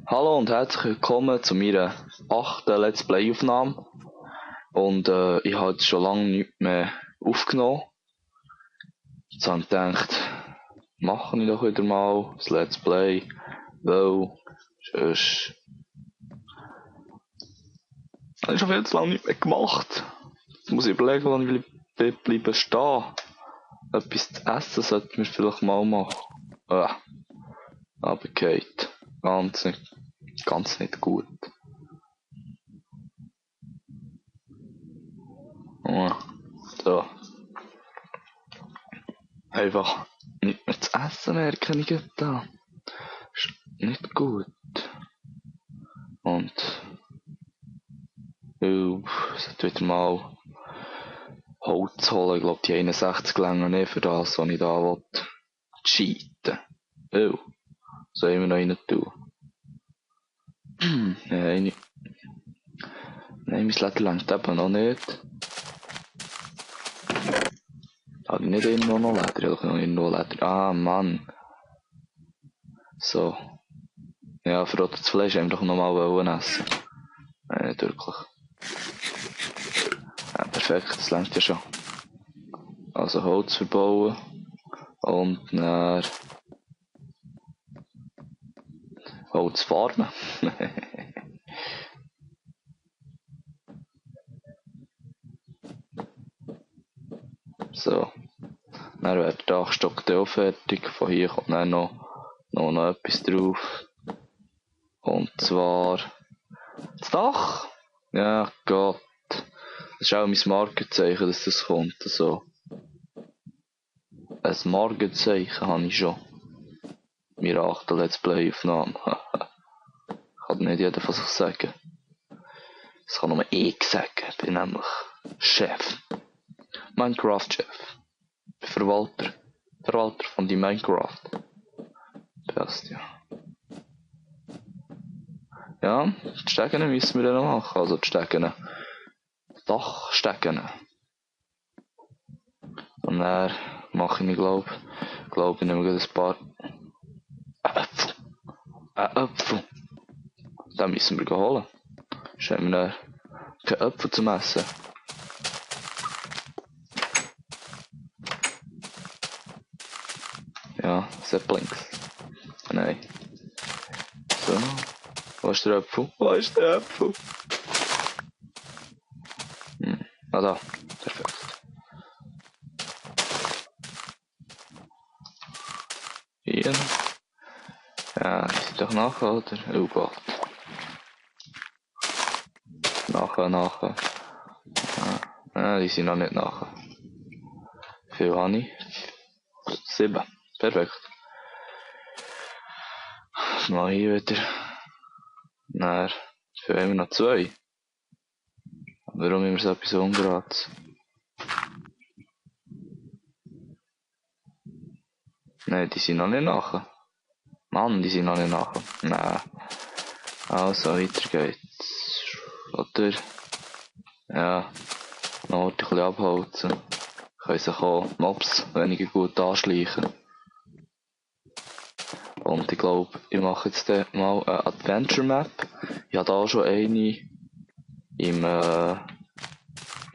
Hallo und herzlich willkommen zu meiner 8. Let's Play Aufnahme. Und ich habe jetzt schon lange nichts mehr aufgenommen. Jetzt habe ich gedacht, mache ich doch wieder mal das Let's Play, weil sonst habe ich schon viel zu lange nicht mehr gemacht. Jetzt muss ich überlegen, wann ich bleiben stehen. Etwas zu essen sollten wir vielleicht mal machen. Aber geht ganz nicht gut. So. Einfach nicht mehr zu essen merke ich da. Ist nicht gut. Und ich sollte wieder mal Holz holen. Ich glaube, die 61 länger nicht für das, was ich da will. Cheaten. Soll ich mir noch rein tun? Nein, mein Leder längt eben noch nicht. Habe ich nicht irgendwo noch Leder? Ich habe noch irgendwo Leder. Ah, Mann. So. Ja, verrottetes Fleisch haben wir doch nochmal essen. Nein, nicht wirklich. Ja, perfekt, das längt ja schon. Also Holz verbauen. Und dann Holz farmen. So. Dann wäre der Dachstock auch fertig. Von hier kommt dann noch etwas drauf. Und zwar das Dach. Ja, Gott. Das ist auch mein Markenzeichen, dass das kommt. So. Ein Markenzeichen habe ich schon. Mir 8. Let's Play Aufnahme. Kann nicht jeder von sich sagen. Das kann nur ich sagen. Ich bin nämlich Chef. Minecraft-Chef. Verwalter von die Minecraft. Passt ja. Ja, die Stegen müssen wir dann noch machen. Also die Stegen. Dachstegen. Und dann mache ich, glaube ich, nehme ein paar Äpfel. Äpfel. Den müssen wir holen. Sonst haben wir dann keine Äpfel zum Essen. Ja, Saplings. Nein. So. Wo ist der Apfel? Ah, da. Perfekt. Hier. Ja, die sind doch nachher, oder? Oh Gott. Nachher. Ja, die sind noch nicht nachher. Wie viel habe ich? 7. Perfekt. Mal hier wieder. Nein, für haben wir noch 2. Warum immer so etwas Ungerates? Nein, die sind noch nicht nachher. Mann, die sind noch nicht nachher. Nein. Also, weiter geht's. Oder? Ja, noch ein bisschen abholzen. Können sich auch Mobs weniger gut anschleichen. Und ich glaube, ich mache jetzt mal eine Adventure Map. Ich habe da schon eine in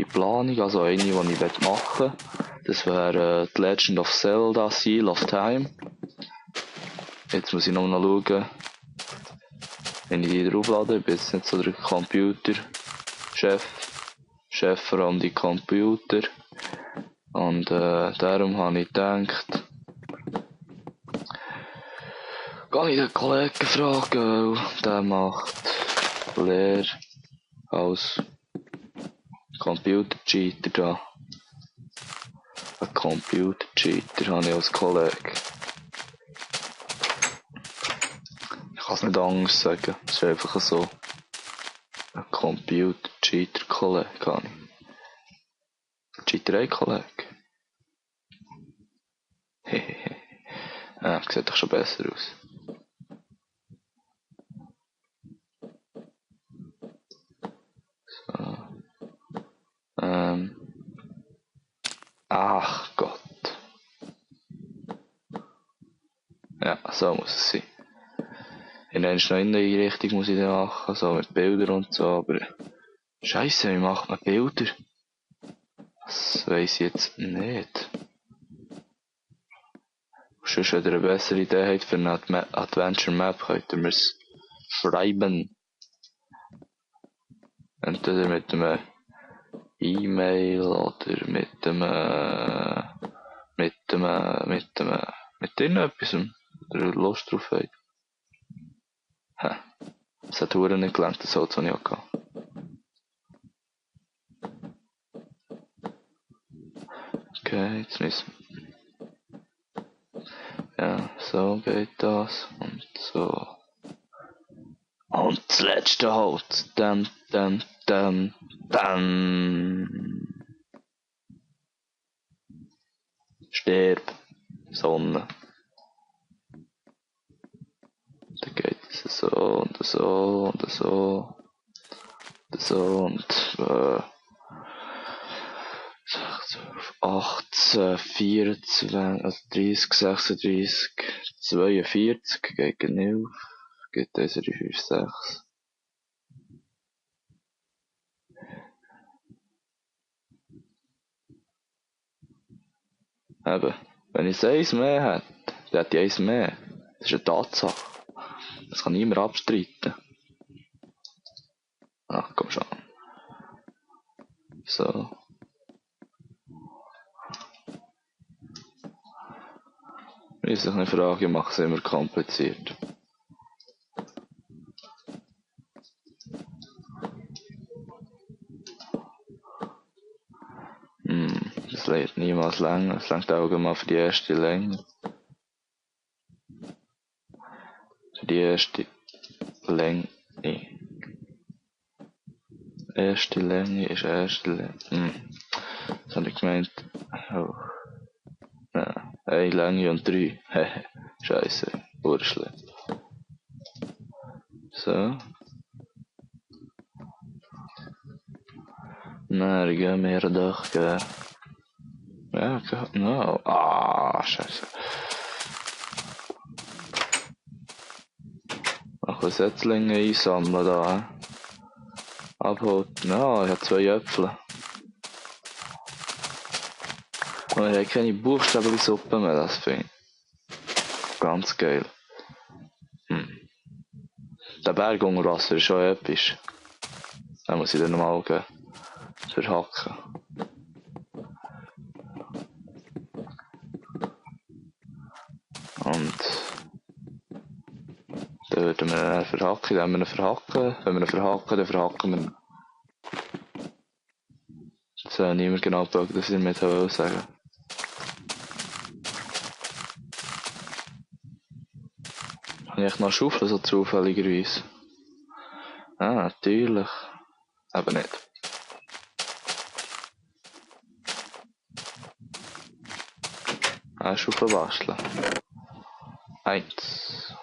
Planung, also eine, die ich machen will. Das wäre The Legend of Zelda Seal of Time. Jetzt muss ich noch mal schauen, wenn ich die drauflade. Ich bin jetzt nicht so der Computer-Chef vor allem die Computer. Und darum habe ich gedacht, kann ich den Kollegen fragen, weil der macht Lehre als Computer-Cheater da. Ein Computer-Cheater habe ich als Kollege. Ich kann es nicht anders sagen, es ist einfach so. Ein Computer-Cheater-Kollege habe ich. Cheaterei-Kollege. Hehehe. Ja, sieht doch schon besser aus. So. Ach Gott. Ja, so muss es sein. in einer neuen Einrichtung muss ich dann machen, so mit Bildern und so, aber Scheiße, wie macht man Bilder? Das weiss ich jetzt nicht. Sonst, wenn ihr eine bessere Idee habt für eine Adventure Map, könnt ihr mir's schreiben. Entweder mit einem E-Mail oder mit irgendetwas, oder Lust drauf habt. Hä? Das hat verdammt nicht gelernt, das Auto, das ich auch hatte. Okay, jetzt müssen ja, so geht das und so. Und das letzte Holz. Dann. Stirb. Sonne. Dann geht es so und so und so. Und so und 18, 24, also 30, 36, 42, gegen 11, geht 1, 3, 5, 6. Eben, wenn ich eins mehr hätte, dann hätte ich eins mehr. Das ist eine Tatsache. Das kann niemand abstreiten. Ach, komm schon. So. Wenn ich sich eine Frage mache, es immer kompliziert. Das lädt niemals länger. Es reicht auch mal für die erste Länge. Für die erste Länge. Erste Länge ist erste Länge. Das habe ich gemeint. Oh. Ja, eine Länge und 3. Hehe. Scheiße. Urschlimm. So. Dann gehen wir doch, gell. Ja, no. Ah, scheiße. Ach, was Setzlinge einsammeln da, Abholt. No, ich habe 2 Äpfel. Und ich habe keine Buchstabensuppe mehr, das finde ich ganz geil. Der Berg unter Wasser ist schon episch. Den muss ich dann nochmal verhacken. Und dann würden wir ihn verhacken, wenn wir ihn verhacken. Wenn wir ihn verhacken, dann verhacken wir ihn. Jetzt habe ich nicht mehr genau gepackt, was ich damit sagen wollte. Habe ich noch Schaufeln, so zufälligerweise? Ah, natürlich. Aber nicht. Eine Schaufel basteln. 1.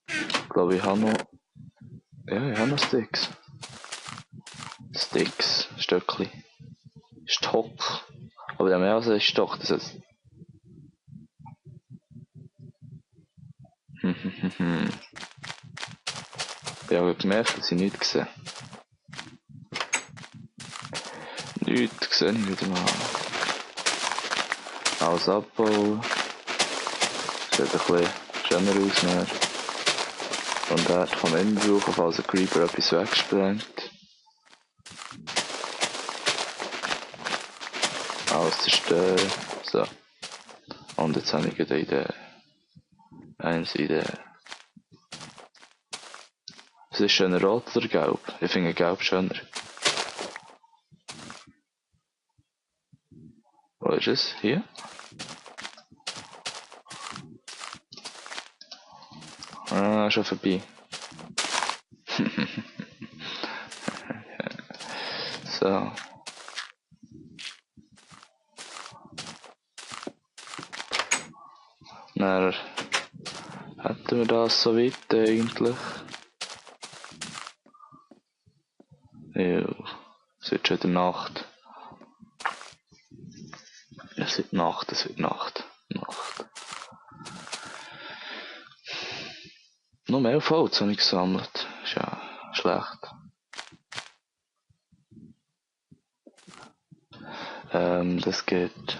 Ich glaube, ich habe noch... Ja, ich habe noch Sticks. Stöckli. Stock. Aber der mehr als ein Stock, das heißt... Ich habe gemerkt, dass ich nichts gesehen. Nichts gesehen ich wieder mal. Alles abbauen. Sieht ein bisschen schöner aus mehr. Und dort kann man immer brauchen, falls ein Creeper etwas wegsprengt. Alles zerstören. So. Und jetzt habe ich eine Idee. Eine Idee. Es ist schöner rot oder gelb? Ich finde gelb schöner. Wo ist es? Hier? Ah, schon vorbei. So. Dann hätten wir das so weit eigentlich. Ja, es wird schon wieder Nacht. Es wird Nacht. Nur mehr Holz habe ich gesammelt. Ist ja schlecht. Das geht.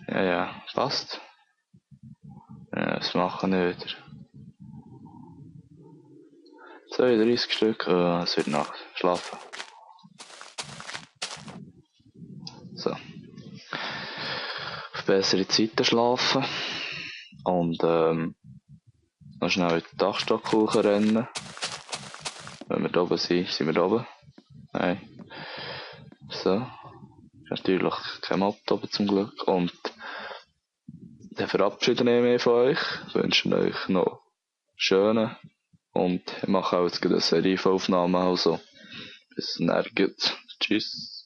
Ja, passt. Ja, das machen wir wieder. 32 Stück, es wird Nacht. Schlafen. So. Auf bessere Zeiten schlafen. Und, noch schnell in den Dachstock hochrennen. Wenn wir da oben sind wir da oben? Nein. So. Ist natürlich kein Mob da oben zum Glück. Und dann verabschiede ich mich von euch. Ich wünsche euch noch schöne. Und ich mache auch jetzt eine Serie von Aufnahmen. Also, bis dann. Tschüss.